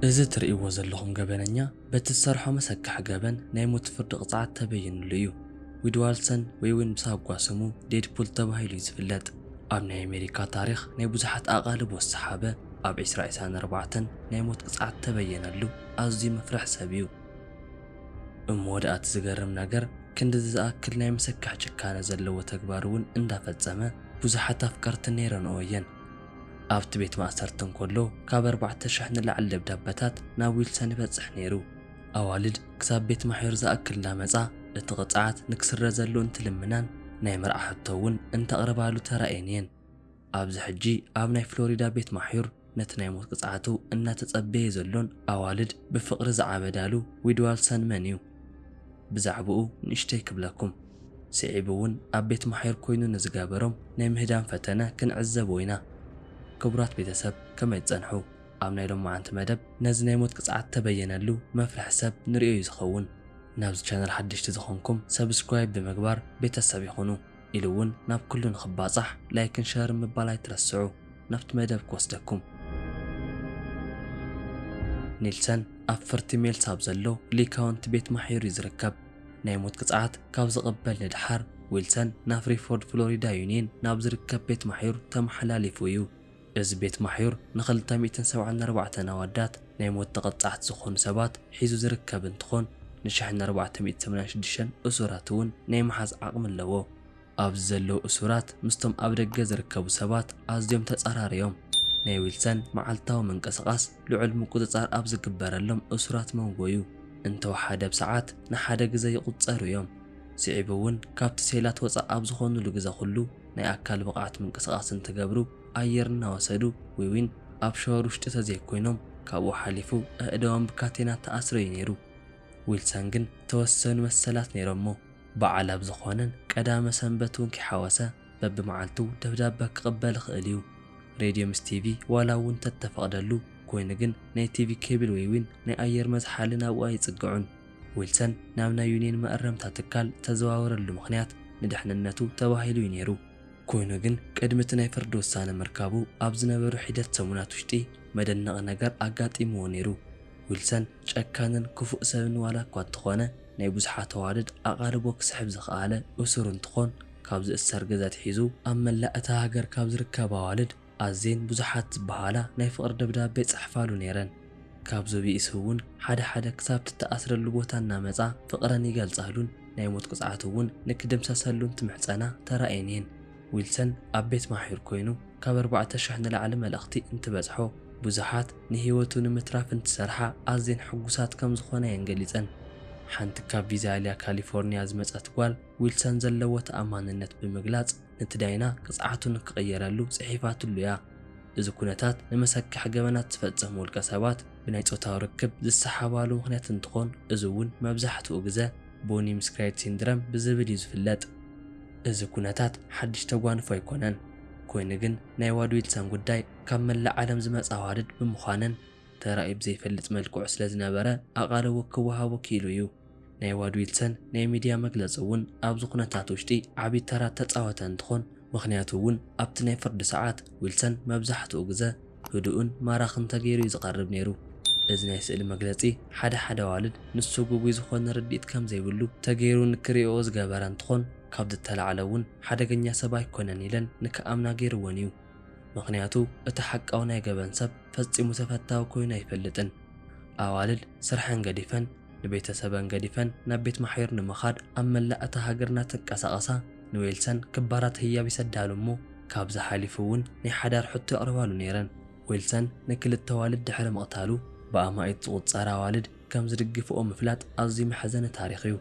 እዚ ትርእይዎ ዘለኹም ገበነኛ በቲ ዝሰርሖ መሰክሕ ገበን ናይ ሞት ፍርዲ ቅጽዓት ተበይንሉ እዩ። ዊድ ዋልሰን ወይ እውን ብሳጓ ስሙ ዴድፑል ተባሂሉ እዩ ዝፍለጥ። ኣብ ናይ ኣሜሪካ ታሪኽ ናይ ብዙሓት ኣቓልቦ ዝሰሓበ ኣብ ዕስራ ዕስራን ኣርባዕተን ናይ ሞት ቅጽዓት ተበየነሉ ኣዝዩ መፍርሒ ሰብ እዩ። እሞ ደኣ እቲ ዝገርም ነገር ክንድዚ ዝኣክል ናይ መሰክሕ ጭካነ ዘለዎ ተግባር እውን እንዳፈጸመ ብዙሓት ኣፍቀርቲ ነይረንኦ እየን። ኣብቲ ቤት ማእሰርቲ እንከሎ ካብ ኣርባዕተ ሽሕ ንላዕሊ ደብዳበታት ናብ ዊልሰን ይበጽሕ ነይሩ። ኣዋልድ ክሳብ ቤት ማሕዩር ዝኣክል እንዳመጻ እቲ ቅጽዓት ንክስረዘሉ እንትልምናን ናይ መርዓ ሕቶ እውን እንተቕርባሉ ተራእየን እየን። ኣብዚ ሕጂ ኣብ ናይ ፍሎሪዳ ቤት ማሕዩር ነቲ ናይ ሞት ቅጽዓቱ እናተጸበየ ዘሎን ኣዋልድ ብፍቕሪ ዝዓበዳሉ ዊድ ዋልሰን መን እዩ? ብዛዕባኡ ንእሽተይ ክብለኩም። ስዒቡ እውን ኣብ ቤት ማሕዩር ኮይኑ ንዝገበሮም ናይ ምህዳን ፈተነ ክንዕዘቦ ኢና። ክቡራት ቤተሰብ ከመይ ትጸንሑ? ኣብ ናይ ሎማዓንቲ መደብ ነዚ ናይ ሞት ቅጽዓት ተበየነሉ መፍርሒ ሰብ ንርእዮ እዩ ዝኸውን። ናብዚ ቻነል ሓደሽቲ ዝኾንኩም ሰብስክራይብ ብምግባር ቤተሰብ ይኹኑ። ኢሉ እውን ናብ ኩሉ ንኽባጻሕ ላይክን ሸርን ምባል ኣይትረስዑ። ናብቲ መደብ ክወስደኩም። ኒልሰን ኣብ ፈርቲ ሜልስ ኣብ ዘሎ ሊ ካውንቲ ቤት ማሕዩር እዩ ዝርከብ። ናይ ሞት ቅጽዓት ካብ ዝቕበል ንድሓር ዊልሰን ናብ ሪፎርድ ፍሎሪዳ ዩኒየን ናብ ዝርከብ ቤት ማሕዩር ተመሓላሊፉ እዩ። እዚ ቤት ማሕዩር ንኽልተ ሚእትን ሰብዓን ኣርባዕተን ኣወዳት ናይ ሞት ተቐጻዕቲ ዝኾኑ ሰባት ሒዙ ዝርከብ እንትኾን ንሽሕን ኣርባዕተ ሚእትን ሰማንያን ሽዱሽተን እሱራት እውን ናይ ምሓዝ ዓቕሚ ኣለዎ። ኣብዚ ዘለዉ እሱራት ምስቶም ኣብ ደገ ዝርከቡ ሰባት ኣዝዮም ተጻራርዮም። ናይ ዊልሰን መዓልታዊ ምንቅስቓስ ልዑል ምቁጽጻር ኣብ ዝግበረሎም እሱራት መንጎ እዩ። እንተወሓደ ብሰዓት ንሓደ ግዘ ይቑጸሩ እዮም። ስዒቡ እውን ካብቲ ሴላት ወጻእ ኣብ ዝኾኑሉ ግዘ ኩሉ ናይ ኣካል ብቕዓት ምንቅስቓስ እንትገብሩ ኣየር እናወሰዱ ወይ እውን ኣብ ሸወር ውሽጢ ተዘይኮይኖም ካብኡ ሓሊፉ ኣእዳዎም ብካቴና ተኣስረ እዩ ነይሩ። ዊልሰን ግን ተወሰኑ መሰላት ነይሮሞ። በዓል ኣብ ዝኾነን ቀዳመ ሰንበት እውን ከይሓወሰ በብመዓልቱ ደብዳበ ክቕበል ይኽእል እዩ። ሬድዮ ምስ ቲቪ ዋላ እውን ተተፈቕደሉ ኮይኑ ግን ናይ ቲቪ ኬብል ወይ እውን ናይ ኣየር መዝሓሊ ናብኡ ኣይጽግዑን። ዊልሰን ናብ ናይ ዩኒየን መእረምታ ትካል ተዘዋወረሉ ምኽንያት ንድሕንነቱ ተባሂሉ እዩ ነይሩ። ኮይኑ ግን ቅድሚ እቲ ናይ ፍርዲ ውሳነ ምርካቡ ኣብ ዝነበሩ ሒደት ሰሙናት ውሽጢ መደነቒ ነገር ኣጋጢምዎ ነይሩ። ዊልሰን ጨካንን ክፉእ ሰብን ዋላ እኳ እንተኾነ ናይ ብዙሓት ኣዋልድ ኣቓልቦ ክስሕብ ዝኸኣለ እሱር እንትኾን ካብ ዝእሰር ግዘ ኣትሒዙ ኣብ መላእ እታ ሃገር ካብ ዝርከባ ኣዋልድ ኣዝየን ብዙሓት ዝበሃላ ናይ ፍቕሪ ደብዳቤ ይጽሕፋሉ ነይረን። ካብዚ ብኢሱ እውን ሓደ ሓደ ክሳብ ትተኣስረሉ ቦታ እናመጻ ፍቕረን ይገልጻሉን ናይ ሞት ቅጽዓቱ እውን ንክድምሰሰሉን ትምሕጸና ተራእየን እየን። ዊልሰን ኣብ ቤት ማሕዩር ኮይኑ ካብ ኣርባዕተ ሽሕ ንላዕሊ መልእኽቲ እንትበጽሖ ብዙሓት ንህይወቱ ንምትራፍ እንትሰርሓ ኣዝየን ሕጉሳት ከም ዝኾና እየን ገሊጸን። ሓንቲ ካብ ቪዛሊያ ካሊፎርኒያ ዝመጸት ጓል ዊልሰን ዘለዎ ተኣማንነት ብምግላጽ ነቲ ዳይና ቅጽዓቱ ንክቕየረሉ ጽሒፋትሉ እያ። እዚ ኩነታት ንመሰክሕ ገበናት ዝፈጸሙ ውልቀ ሰባት ብናይ ጾታዊ ርክብ ዝሰሓባሉ ምኽንያት እንትኾን እዚ እውን መብዛሕትኡ ግዘ ቦኒ ምስ ክላይድ ሲንድረም ብዝብል እዩ ዝፍለጥ። እዚ ኩነታት ሓድሽ ተጓንፎ ኣይኮነን። ኮይኑ ግን ናይ ዋድ ዊልሰን ጉዳይ ካብ መላእ ዓለም ዝመጻ ኣዋልድ ብምዃነን ተራእዩ ብዘይፈልጥ መልክዑ ስለ ዝነበረ ኣቓልቦ ክወሃቦ ክኢሉ እዩ። ናይ ዋድ ዊልሰን ናይ ሚድያ መግለጺ እውን ኣብዚ ኩነታት ውሽጢ ዓብዪ ተራ ተጻወተ እንትኾን ምኽንያቱ እውን ኣብቲ ናይ ፍርዲ ሰዓት ዊልሰን መብዛሕትኡ ግዘ ህዱእን ማራኽን ተገይሩ እዩ ዝቐርብ ነይሩ። እዚ ናይ ስእሊ መግለጺ ሓደ ሓደ ኣዋልድ ንሱ ግጉይ ዝኾነ ርድኢት ከም ዘይብሉ ተገይሩ ንክርእይኦ ዝገበረ እንትኾን ካብ ዝተላዕለ እውን ሓደገኛ ሰብ ኣይኮነን ኢለን ንክኣምና ገይርወን እዩ። ምኽንያቱ እቲ ሓቃዊ ናይ ገበን ሰብ ፈጺሙ ተፈታዊ ኮይኑ ኣይፈልጥን። ኣዋልድ ስርሐን ገዲፈን ንቤተሰበን ገዲፈን ናብ ቤት ማሕዩር ንምኻድ ኣብ መላእ እታ ሃገር እናተንቀሳቐሳ ንዊልሰን ክባራት ህያብ ይሰዳሉ እሞ ካብዚ ሓሊፉ እውን ናይ ሓዳር ሕቶ የቕርባሉ ነይረን። ዊልሰን ንክልተ ኣዋልድ ድሕሪ ምቕታሉ ብኣማኢት ዝቑጸራ ኣዋልድ ከም ዝድግፍኦ ምፍላጥ ኣዝዩ መሕዘኒ ታሪኽ እዩ።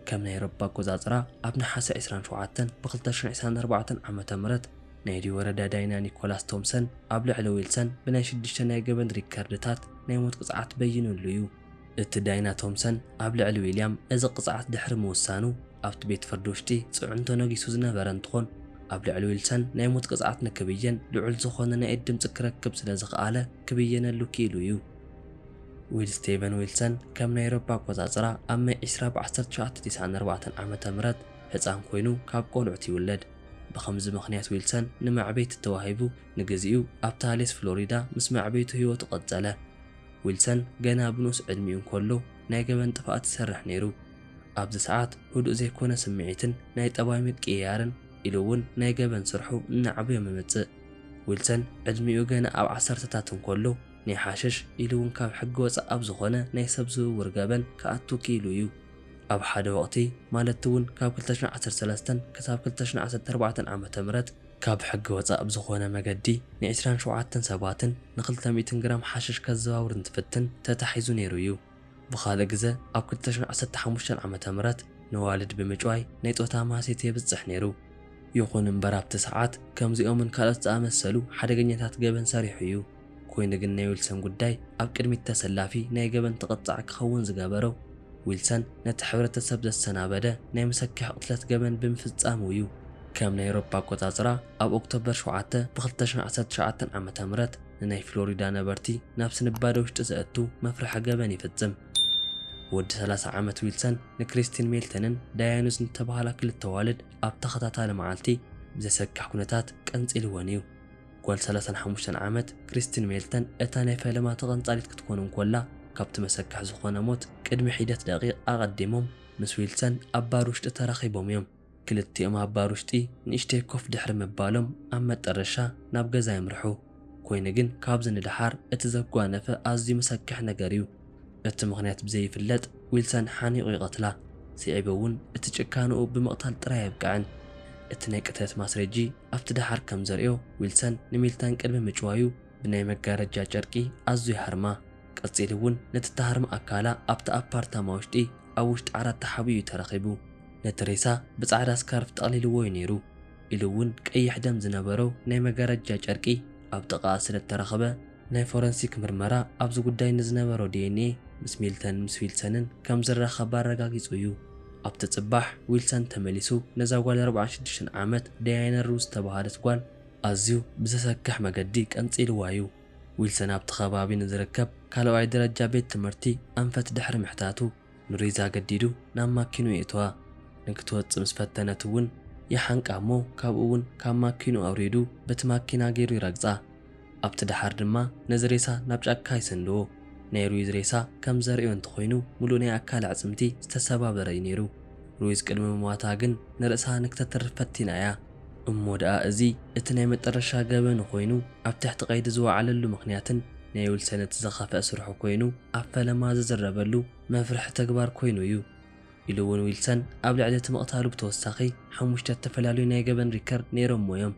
ከም ናይ ኤሮፓ ኣቆጻጽራ ኣብ ነሓሰ ዕስራን ሸውዓተን ብ ክልተ ሽሕን ዕስራን ኣርባዕተን ዓመተ ምህረት ናይ ዲ ወረዳ ዳይና ኒኮላስ ቶምሰን ኣብ ልዕሊ ዊልሰን ብናይ ሽዱሽተ ናይ ገበን ሪከርድታት ናይ ሞት ቅጽዓት በይኑሉ እዩ። እቲ ዳይና ቶምሰን ኣብ ልዕሊ ዊልያም እዚ ቅጽዓት ድሕሪ ምውሳኑ ኣብቲ ቤት ፍርዲ ውሽጢ ጽዕንቶ ነጊሱ ዝነበረ እንትኾን ኣብ ልዕሊ ዊልሰን ናይ ሞት ቅጽዓት ንክብየን ልዑል ዝኾነ ናይ ኢድ ድምጺ ክረክብ ስለ ዝኸኣለ ክብየነሉ ክኢሉ እዩ። ዊል ስቴቨን ዊልሰን ከም ናይ ኤሮፓ ኣቆጻጽራ ኣብ ማይ ዕስራ ብ ዓሰርተ ትሽዓተ ተስዓን ኣርባዕተን ዓመተ ምህረት ህጻን ኮይኑ ካብ ቆልዑት ይውለድ። ብኸምዚ ምኽንያት ዊልሰን ንመዕበይቲ ተዋሂቡ ንግዚኡ ኣብ ታሌስ ፍሎሪዳ ምስ መዕበይቱ ህይወቱ ቀጸለ። ዊልሰን ገና ብንኡስ ዕድሚኡ እንከሎ ናይ ገበን ጥፍኣት ይሰርሕ ነይሩ። ኣብዚ ሰዓት ህዱእ ዘይኮነ ስምዒትን ናይ ጠባይ ምቅይያርን ኢሉ እውን ናይ ገበን ስርሑ እናዓበዮ ምምጽእ። ዊልሰን ዕድሚኡ ገና ኣብ ዓሰርተታት እንከሎ ናይ ሓሽሽ ኢሉ እውን ካብ ሕጊ ወጻእ ኣብ ዝኾነ ናይ ሰብ ዝውውር ገበን ክኣቱ ክኢሉ እዩ። ኣብ ሓደ ወቕቲ ማለት እውን ካብ ክልተ ሽሕን ዓሰርተ ሰለስተን ክሳብ ክልተ ሽሕን ዓሰርተ ኣርባዕተን ዓመተ ምህረት ካብ ሕጊ ወጻእ ብዝኾነ መገዲ ን27 ሰባትን ን200 ግራም ሓሽሽ ከዘዋውር እንትፍትን ተታሒዙ ነይሩ እዩ። ብኻልእ ግዘ ኣብ ክልተ ሽሕን ዓሰርተ ሓሙሽተን ዓመተ ምህረት ንዋልድ ብምጭዋይ ናይ ጾታ ማህሰይቲ የብጽሕ ነይሩ። ይኹን እምበር ኣብቲ ሰዓት ከምዚኦምን ካልኦት ዝኣመሰሉ ሓደገኛታት ገበን ሰሪሑ እዩ። ኮይኑ ግን ናይ ዊልሰን ጉዳይ ኣብ ቅድሚት ተሰላፊ ናይ ገበን ተቐጻዒ ክኸውን ዝገበሮ ዊልሰን ነቲ ሕብረተሰብ ዘሰናበደ ናይ መሰክሕ ቅትለት ገበን ብምፍጻሙ እዩ። ከም ናይ ኤውሮፓ ኣቆጻጽራ ኣብ ኦክቶበር ሸውዓተ ብ2019 ዓመተ ምህረት ንናይ ፍሎሪዳ ነበርቲ ናብ ስንባደ ውሽጢ ዘእቱ መፍርሒ ገበን ይፍጽም። ወዲ ሰላሳ ዓመት ዊልሰን ንክሪስቲን ሜልተንን ዳያኑስ ንተባህላ ክልተ ዋልድ ኣብ ተኸታታሊ መዓልቲ ብዘሰክሕ ኩነታት ቀንጺልወን እዩ። ጓል ሰላሳን ሓሙሽተን ዓመት ክሪስቲን ሜልተን እታ ናይ ፈለማ ተቐንጻሊት ክትኮን እንኮላ ካብቲ መሰክሕ ዝኾነ ሞት ቅድሚ ሒደት ደቂቕ ኣቐዲሞም ምስ ዊልሰን ኣብ ባር ውሽጢ ተራኺቦም እዮም። ክልቲኦም ኣብ ባር ውሽጢ ንእሽተይ ኮፍ ድሕሪ ምባሎም ኣብ መጠረሻ ናብ ገዛ የምርሑ። ኮይኑ ግን ካብዚ ንደሓር እቲ ዘጓነፈ ኣዝዩ መሰክሕ ነገር እዩ። እቲ ምኽንያት ብዘይፍለጥ ዊልሰን ሓኒቑ ይቐትላ። ስዒቡ እውን እቲ ጭካንኡ ብምቕታል ጥራይ ኣይብቅዕን። እቲ ናይ ቅትለት ማስረጂ ኣብቲ ደሓር ከም ዘርእዮ ዊልሰን ንሜልተን ቅድሚ ምጭዋዩ ብናይ መጋረጃ ጨርቂ ኣዝዩ ይሃርማ። ቀጺሉ እውን ነቲ ተሃርመ ኣካላ ኣብቲ ኣፓርታማ ውሽጢ ኣብ ውሽጢ ዓራት ተሓቢኡ እዩ ተረኺቡ። ነቲ ሬሳ ብጻዕዳ ስካርፍ ጠቕሊልዎ እዩ ነይሩ ኢሉ እውን ቀይሕ ደም ዝነበሮ ናይ መጋረጃ ጨርቂ ኣብ ጥቓኣ ስለ እተረኽበ ናይ ፎረንሲክ ምርመራ ኣብዚ ጉዳይ ንዝነበሮ ዲኤንኤ ምስ ሜልተን ምስ ዊልሰንን ከም ዝራኸብ ኣረጋጊጹ እዩ። ኣብቲ ጽባሕ ዊልሰን ተመሊሱ ነዛ ጓል ኣርባዓን ሽዱሽተን ዓመት ዳያና ሩዝ ዝተባህለት ጓል ኣዝዩ ብዘሰክሕ መገዲ ቀንጺልዋ እዩ። ዊልሰን ኣብቲ ከባቢ ንዝርከብ ካልኣዋይ ደረጃ ቤት ትምህርቲ ኣንፈት ድሕሪ ምሕታቱ ንሩዝ ኣገዲዱ ናብ ማኪኑ የእትዋ። ንክትወጽእ ምስ ፈተነት እውን ይሓንቃ እሞ ካብኡ እውን ካብ ማኪኑ ኣውሪዱ በቲ ማኪና ገይሩ ይረግጻ። ኣብቲ ደሓር ድማ ነዚ ሬሳ ናብ ጫካ ይሰንድዎ። ናይ ሩዝ ሬሳ ከም ዘርእዮ እንተኾይኑ ምሉእ ናይ ኣካል ኣዕጽምቲ ዝተሰባበረ እዩ ነይሩ። ሩዝ ቅድሚ ምሟታ ግን ንርእሳ ንክተትርፍ ፈቲና እያ። እሞ ደኣ እዚ እቲ ናይ መጠረሻ ገበኑ ኮይኑ ኣብ ትሕቲ ቀይዲ ዝወዓለሉ ምኽንያትን ናይ ዊልሰን እቲ ዝኸፍአ ስርሑ ኮይኑ ኣብ ፈለማ ዝዝረበሉ መፍርሒ ተግባር ኮይኑ እዩ ኢሉ እውን ዊልሰን ኣብ ልዕሊ እቲ ምቕታሉ ብተወሳኺ ሓሙሽተ ዝተፈላለዩ ናይ ገበን ሪከርድ ነይሮሞ እዮም።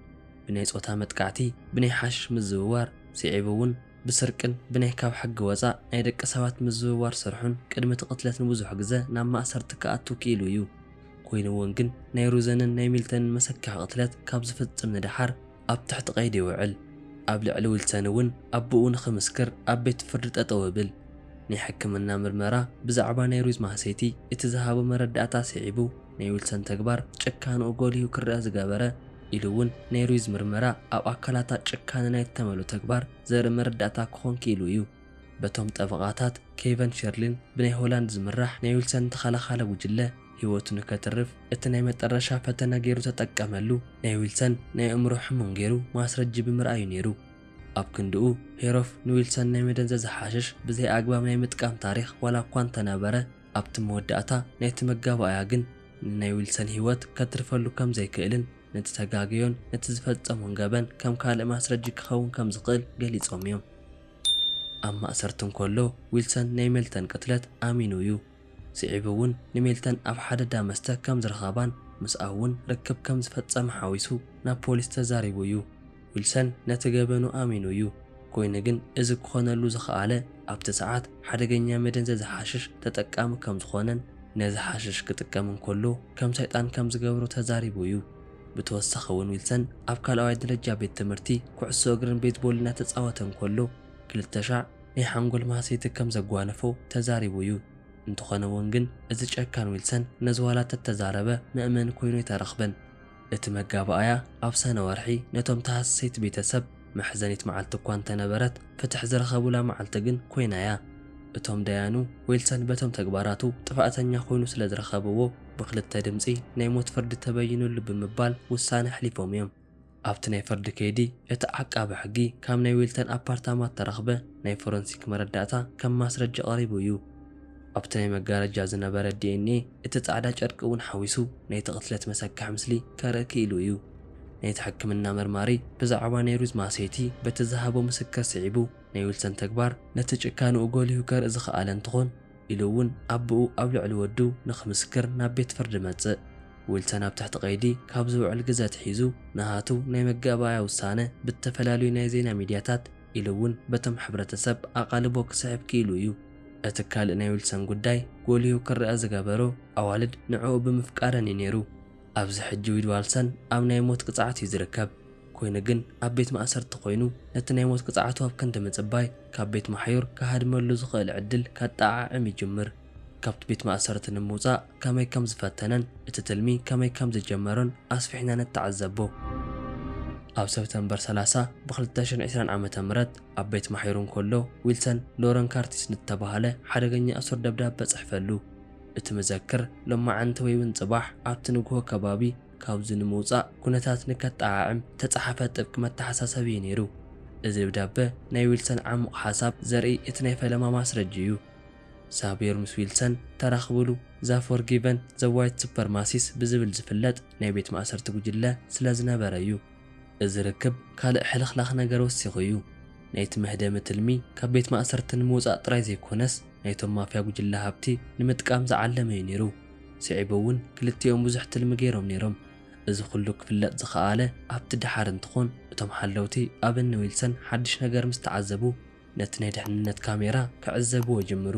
ብናይ ጾታ መጥቃዕቲ፣ ብናይ ሓሽሽ ምዝውዋር፣ ስዒቡ እውን ብስርቅን ብናይ ካብ ሕጊ ወጻእ ናይ ደቂ ሰባት ምዝውዋር ስርሑን ቅድሚ እቲ ቅትለት ንብዙሕ ግዘ ናብ ማእሰርቲ ክኣቱ ክኢሉ እዩ። ኮይኑ እውን ግን ናይ ሩዘንን ናይ ሚልተንን መሰክሕ ቅትለት ካብ ዝፍጽም ንደሓር ኣብ ትሕቲ ቀይዲ ይውዕል። ኣብ ልዕሊ ዊልሰን እውን ኣቦኡ ንኽምስክር ኣብ ቤት ፍርዲ ጠጠው ይብል። ናይ ሕክምና ምርመራ ብዛዕባ ናይ ሩዝ ማህሰይቲ እቲ ዝሃቦ መረዳእታ ስዒቡ ናይ ዊልሰን ተግባር ጭካንኡ ጎሊሁ ክረኣ ዝገበረ ኢሉ እውን ናይ ሩዝ ምርመራ ኣብ ኣካላታ ጭካነ ናይ እተመሉ ተግባር ዘርኢ መረዳእታ ክኾን ክኢሉ እዩ። በቶም ጠበቓታት ኬቨን ሸርሊን ብናይ ሆላንድ ዝምራሕ ናይ ዊልሰን ተኸላኻሊ ጉጅለ ህይወቱ ንከትርፍ እቲ ናይ መጠረሻ ፈተነ ገይሩ ተጠቀመሉ። ናይ ዊልሰን ናይ ኣእምሮ ሕሙም ገይሩ ማስረጂ ብምርኣዩ ነይሩ። ኣብ ክንድኡ ሄሮፍ ንዊልሰን ናይ መደንዘዚ ሓሽሽ ብዘይ ኣግባብ ናይ ምጥቃም ታሪኽ ዋላ እኳ እንተነበረ ኣብቲ መወዳእታ ናይቲ መጋባእያ ግን ንናይ ዊልሰን ህይወት ከትርፈሉ ከም ዘይክእልን ነቲ ተጋግዮን ነቲ ዝፈጸሞን ገበን ከም ካልእ ማስረጂ ክኸውን ከም ዝኽእል ገሊጾም እዮም። ኣብ ማእሰርቲ እንከሎ ዊልሰን ናይ ሜልተን ቅትለት ኣሚኑ እዩ። ስዒቡ እውን ንሜልተን ኣብ ሓደ ዳ መስተ ከም ዝረኸባን ምስኣ እውን ርክብ ከም ዝፈጸመ ሓዊሱ ናብ ፖሊስ ተዛሪቡ እዩ። ዊልሰን ነቲ ገበኑ ኣሚኑ እዩ። ኮይኑ ግን እዚ ክኾነሉ ዝኸኣለ ኣብቲ ሰዓት ሓደገኛ መደንዘዚ ሓሽሽ ተጠቃሚ ከም ዝኾነን ነዚ ሓሽሽ ክጥቀም እንከሎ ከም ሰይጣን ከም ዝገብሮ ተዛሪቡ እዩ። ብተወሳኺ እውን ዊልሰን ኣብ ካልኣዋይ ደረጃ ቤት ትምህርቲ ኩዕሶ እግርን ቤዝቦልን እናተጻወተ እንከሎ ክልተ ሻዕ ናይ ሓንጎል ማህሰይቲ ከም ዘጓነፎ ተዛሪቡ እዩ። እንተኾነ እውን ግን እዚ ጨካን ዊልሰን ነዚ ዋላ ተተዛረበ መእመኒ ኮይኑ ኣይተረኽበን። እቲ መጋባእያ ኣብ ሰነ ወርሒ ነቶም ተሃሰይቲ ቤተሰብ መሕዘኒት መዓልቲ እኳ እንተነበረት ፍትሕ ዝረኸቡላ መዓልቲ ግን ኮይና እያ። እቶም ዳያኑ ዊልሰን በቶም ተግባራቱ ጥፋእተኛ ኮይኑ ስለ ዝረኸብዎ ብክልተ ድምፂ ናይ ሞት ፍርዲ ተበይኑሉ ብምባል ውሳነ ኣሕሊፎም እዮም። ኣብቲ ናይ ፍርዲ ከይዲ፣ እቲ ዓቃቢ ሕጊ ካብ ናይ ዊልተን ኣፓርታማ እተረኽበ ናይ ፎረንሲክ መረዳእታ ከም ማስረጃ ቀሪቡ እዩ። ኣብቲ ናይ መጋረጃ ዝነበረ ዲኤንኤ፣ እቲ ጻዕዳ ጨርቂ እውን ሓዊሱ፣ ናይቲ ቅትለት መሰክሕ ምስሊ ከርኢ ክኢሉ እዩ። ናይቲ ሕክምና መርማሪ ብዛዕባ ናይ ሩዝ ማሰይቲ በቲ ዝሃቦ ምስክር ስዒቡ፣ ናይ ዊልሰን ተግባር ነቲ ጭካንኡ ጎሊሁ ከርኢ ዝኸኣለ እንትኾን፣ ኢሉ እውን ኣቦኡ ኣብ ልዕሊ ወዱ ንኽምስክር ናብ ቤት ፍርዲ መጽእ። ዊልሰን ኣብ ትሕቲ ቀይዲ ካብ ዝውዕል ግዘ ኣትሒዙ፣ ንሃቱ ናይ መጋባእያ ውሳነ ብተፈላለዩ ናይ ዜና ሚድያታት ኢሉ እውን በቶም ሕብረተሰብ ኣቓልቦ ክስሕብ ክኢሉ እዩ። እቲ ካልእ ናይ ዊልሰን ጉዳይ ጎሊሁ ክረኣ ዝገበሮ፣ ኣዋልድ ንዕኡ ብምፍቃረን እዩ ነይሩ። ኣብዚ ሕጂ ዊድ ዋልሰን ኣብ ናይ ሞት ቅጽዓት እዩ ዝርከብ። ኮይኑ ግን ኣብ ቤት ማእሰርቲ ኮይኑ ነቲ ናይ ሞት ቅጽዓቱ ኣብ ክንዲ ምጽባይ፣ ካብ ቤት ማሕዩር ክሃድመሉ ዝኽእል ዕድል ከጠዓዕም ይጅምር። ካብቲ ቤት ማእሰርቲ ንምውጻእ ከመይ ከም ዝፈተነን እቲ ትልሚ ከመይ ከም ዝጀመሮን ኣስፊሕና ንተዓዘቦ። ኣብ ሰፕተምበር ሰላሳ ብ ክልተ ሽሕን ዕስራን ዓመተ ምህረት ኣብ ቤት ማሕዩር እንከሎ፣ ዊልሰን ሎረን ካርቲስ ንተባህለ ሓደገኛ እሱር ደብዳበ ጽሕፈሉ። እቲ መዘክር፣ ሎማዓንቲ ወይ እውን ጽባሕ ኣብቲ ንግሆ ከባቢ ካብዚ ንምውጻእ ኩነታት ንከጠዓዕም ተጻሓፈ ጥብቂ መተሓሳሰቢ እዩ ነይሩ። እዚ ደብዳበ ናይ ዊልሰን ዓሙቕ ሓሳብ ዘርኢ እቲ ናይ ፈለማ ማስረጂ እዩ። ሳብየር ምስ ዊልሰን ተራኽብሉ፣ ዛ ፎርጊቨን ዘ ዋይት ሱፐርማሲስ ብዝብል ዝፍለጥ ናይ ቤት ማእሰርቲ ጉጅለ ስለ ዝነበረ እዩ። እዚ ርክብ ካልእ ሕልኽላኽ ነገር ወሲኹ እዩ። ናይቲ መህደሚ ትልሚ ካብ ቤት ማእሰርቲ ንምውጻእ ጥራይ ዘይኮነስ፣ ናይቶም ማፍያ ጉጅለ ሃብቲ ንምጥቃም ዝዓለመ እዩ ነይሩ። ስዒቡ እውን ክልቲኦም ብዙሕ ትልሚ ገይሮም ነይሮም። እዚ ኩሉ ክፍለጥ ዝኸኣለ ኣብቲ ደሓር እንትኾን፣ እቶም ሓለውቲ ኣብ እኒ ዊልሰን ሓድሽ ነገር ምስ ተዓዘቡ፣ ነቲ ናይ ድሕንነት ካሜራ ክዕዘብዎ ጀመሩ።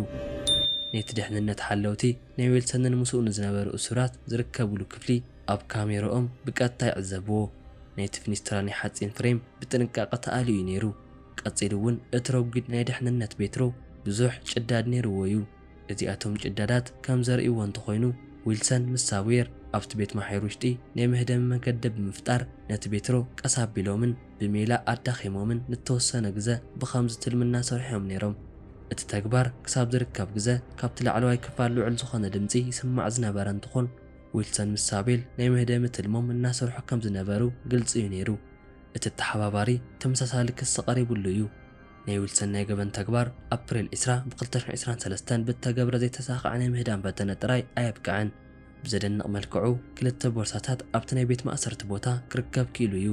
ናይቲ ድሕንነት ሓለውቲ ናይ ዊልሰንን ምስኡ ንዝነበሩ እሱራት ዝርከብሉ ክፍሊ ኣብ ካሜራኦም ብቀጥታ ይዕዘብዎ። ናይቲ ፍኒስትራ ናይ ሓጺን ፍሬም ብጥንቃቐ ተኣልዩ እዩ ነይሩ። ቀጺሉ እውን እቲ ረጒድ ናይ ድሕንነት ቤትሮ ብዙሕ ጭዳድ ነይርዎ እዩ። እዚኣቶም ጭዳዳት ከም ዘርእይዎ እንተኾይኑ፣ ዊልሰን ምስ ሳብየር ኣብቲ ቤት ማሕዩር ውሽጢ ናይ መህደሚ መገዲ ብምፍጣር፣ ነቲ ቤትሮ ቀስ ኣቢሎምን ብሜላ ኣዳኺሞምን ንተወሰነ ግዘ ብኸምዚ ትልሚ እናሰርሑ እዮም ነይሮም። እቲ ተግባር ክሳብ ዝርከብ ግዘ ካብቲ ላዕለዋይ ክፋል ልዑል ዝኾነ ድምጺ ይስማዕ ዝነበረ እንትኾን፣ ዊልሰን ምስ ሳቤል ናይ መህደሚ ትልሞም እናሰርሑ ከም ዝነበሩ ግልጺ እዩ ነይሩ። እቲ ተሓባባሪ ተመሳሳሊ ክሲ ቀሪቡሉ እዩ። ናይ ዊልሰን ናይ ገበን ተግባር ኣፕሪል ዕስራ ብ ክልተ ሽሕን ዕስራን ሰለስተን ብተገብረ ዘይተሳኽዐ ናይ ምህዳም ፈተነ ጥራይ ኣየብቅዐን። ብዘደንቕ መልክዑ ክልተ ቦርሳታት ኣብቲ ናይ ቤት ማእሰርቲ ቦታ ክርከብ ክኢሉ እዩ።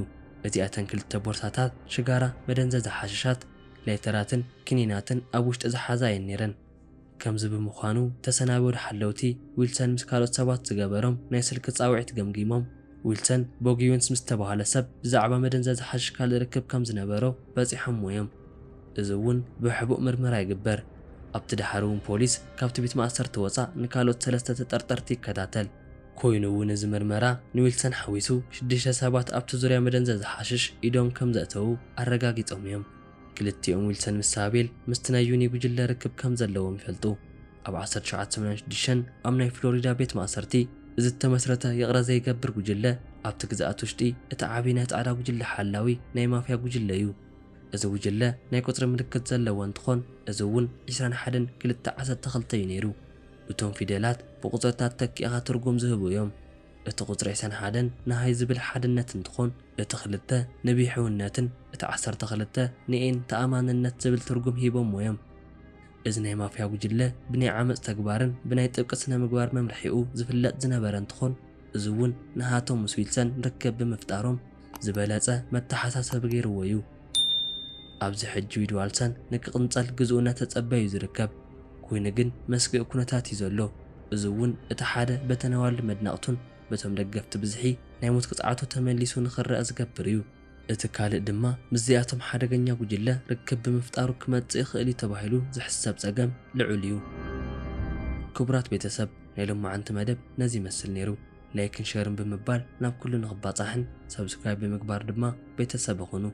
እዚኣተን ክልተ ቦርሳታት ሽጋራ፣ መደንዘዚ ሓሽሻት፣ ላይተራትን ክኒናትን ኣብ ውሽጢ ዝሓዛ እየን ነይረን። ከምዚ ብምዃኑ፣ ተሰናበዱ ሓለውቲ ዊልሰን ምስ ካልኦት ሰባት ዝገበሮም ናይ ስልኪ ጻውዒት ገምጊሞም፣ ዊልሰን ቦጊዩንስ ምስ ተባህለ ሰብ ብዛዕባ መደንዘዚ ሓሽሽ ካልእ ርክብ ከም ዝነበሮ በጺሖምዎ እዮም። እዚ እውን ብሕቡእ ምርመራ ይግበር። ኣብቲ ደሓር እውን ፖሊስ ካብቲ ቤት ማእሰርቲ ወጻእ ንካልኦት ሰለስተ ተጠርጠርቲ ይከታተል። ኮይኑ እውን እዚ ምርመራ ንዊልሰን ሓዊሱ ሽዱሽተ ሰባት ኣብቲ ዙርያ መደንዘዚ ሓሽሽ ኢዶም ከም ዘእተዉ ኣረጋጊጾም እዮም። ክልቲኦም ዊልሰን ምስ ሳቤል ምስቲ ናይ ዩኒ ጉጅለ ርክብ ከም ዘለዎም ይፈልጡ። ኣብ ዓሰርተ ሸውዓተ ሰማንያን ሽዱሽተን ኣብ ናይ ፍሎሪዳ ቤት ማእሰርቲ እዚ ዝተመስረተ ይቕረ ዘይገብር ጉጅለ ኣብቲ ግዝኣት ውሽጢ እቲ ዓብዪ ናይ ጻዕዳ ጉጅለ ሓላዊ ናይ ማፍያ ጉጅለ እዩ። እዚ ጉጅለ ናይ ቁጽሪ ምልክት ዘለዎ እንትኾን፣ እዚ እውን ዕስራን ሓደን ክልተ ዓሰርተ ክልተ እዩ ነይሩ። እቶም ፊደላት ብቁጽርታት ተኪእኻ ትርጉም ዝህቡ እዮም። እቲ ቁጽሪ ዕስራን ሓደን ንሃይ ዝብል ሓድነት እንትኾን፣ እቲ ክልተ ንብሕውነትን እቲ ዓሰርተ ክልተ ንኤን ተኣማንነት ዝብል ትርጉም ሂቦምዎ እዮም። እዚ ናይ ማፍያ ጉጅለ ብናይ ዓመጽ ተግባርን ብናይ ጥብቂ ስነ ምግባር መምርሒኡ ዝፍለጥ ዝነበረ እንትኾን፣ እዚ እውን ንሃቶም ምስ ዊልሰን ርክብ ብምፍጣሮም ዝበለጸ መተሓሳሰቢ ገይርዎ እዩ። ኣብዚ ሕጂ ዊድ ዋልሰን ንክቕንጸል ግዝኡ እናተጸበዩ ዝርከብ ኮይኑ ግን መስግእ ኩነታት እዩ ዘሎ። እዚ እውን እቲ ሓደ በተን ኣዋልድ መድነቕቱን በቶም ደገፍቲ ብዝሒ ናይ ሞት ቅጽዓቱ ተመሊሱ ንኽረኣ ዝገብር እዩ። እቲ ካልእ ድማ ምስዚኣቶም ሓደገኛ ጉጅለ ርክብ ብምፍጣሩ ክመጽእ ይኽእል እዩ ተባሂሉ ዝሕሰብ ጸገም ልዑል እዩ። ክቡራት ቤተሰብ፣ ናይ ሎማዓንቲ መደብ ነዚ ይመስል ነይሩ። ላይክን ሸርን ብምባል ናብ ኩሉ ንኽባጻሕን ሰብስክራይብ ብምግባር ድማ ቤተሰብ ይኹኑ።